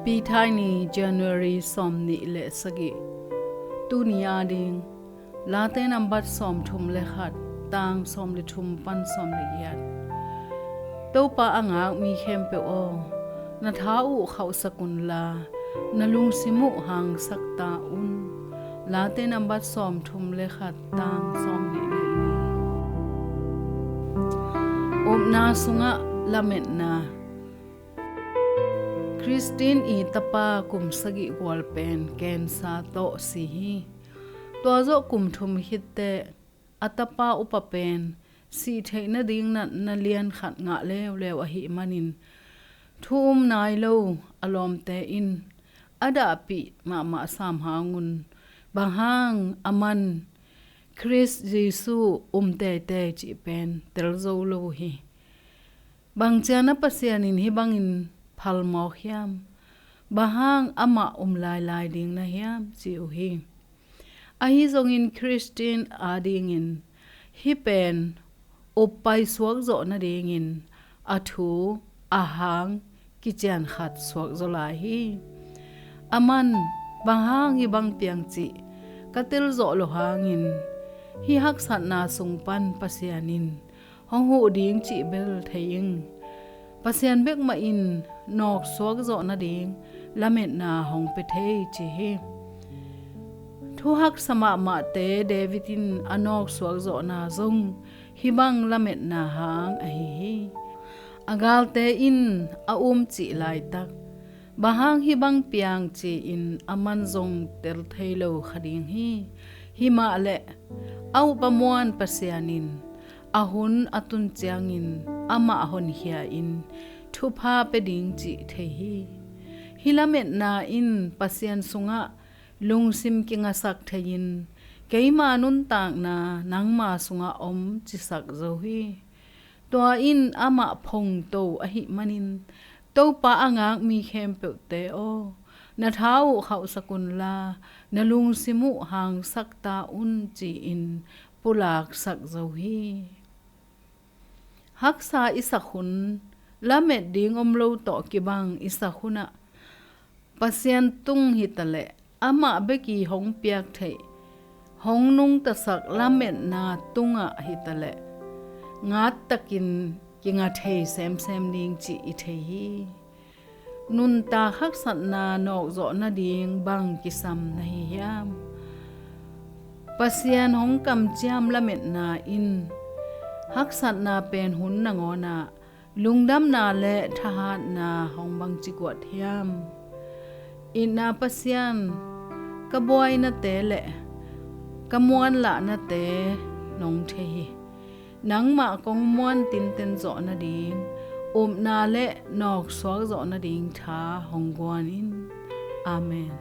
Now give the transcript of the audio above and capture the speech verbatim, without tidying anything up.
Pithai ni, January sawmnih le sagih. Tuni ading, Late nambat sawmthum le khat, tang sawmlethum pan sawmlegiat. Topa a ngak mi khempeuh aw, na tha uh khauhsak unla, na lungsim uh hangsak ta un. Late nambat sawmthum le khat, tang sawmnih le li. Upna sungah lametna. Christine i tapa kum sagih gual pen cancer tawh si hi. Tua zawh kum thum khit teh a tapa upa pen sih theih nading natna lian khat ngah leuleu ahih manin, thu um nai lo a lawmte in a dahpih mahmah sam hangun, bang hang a man Khrist Jesu um teitei cih pen tel zo lo uh hi. Bang ciang a Pasian in hih bangin phalmawk hiam? Bang hang amah um lailai ding na hiam, ci uh hi. Ahi zongin Christine adingin hih pen up pai suak zawh nadingin a thu, a hang kician khat suak zaw lai hi. A man, bang hang hih bang piang cih ka tel zawh loh hangin, hih haksatna sung pan Pasian in hong huh ding cih bel thei ing. Pasian bek mah in nawk suak zawh nading lametna hong pia thei, ci hi. Thu haksa mahmahte David in a nawk suak zawhna zong hih bang lametna hang ahi hi. A galte in a um cih laitak, bang hang hih bang piang ci-in a man zong tel thei lo kha ding hi. Himah leh a upa muan Pasian in a hun a tun ciangin amah honkhia-in thupha pia ding cih thei hi. Hih lametna in Pasian sungah lungsim kingasak thei-in, keima nuntakna nangma sungah om cisak zo hi. Tua in amah phongto ahih manin, Topa a ngak mi khempeuhte aw, na tha uh khauhsak unla, na lungsim uh hangsak ta un, ci-in pulaksak zo hi. Haksa i sak hun, lamet ding om lo tawh kibang i sak hunah Pasian tung hitaleh, amah bek i hong piak theih, hong nungtasak lametna tungah hitaleh, ngattakin kinga thei semsem ding cih i thei hi. Nuntak haksatna nawkzawh nading bang kisam na hi hiam? Pasian hong kamciam lametna in haksatna pen hun nangawnah lungdamna le thahatna hong bangci guat hiam? Itna Pasian, ka buainate le ka muanlahnate nong thei hi. Nangmah kong muan tinten zawh nading, upna le nawksuak zawh nading tha hong guan in. Amen.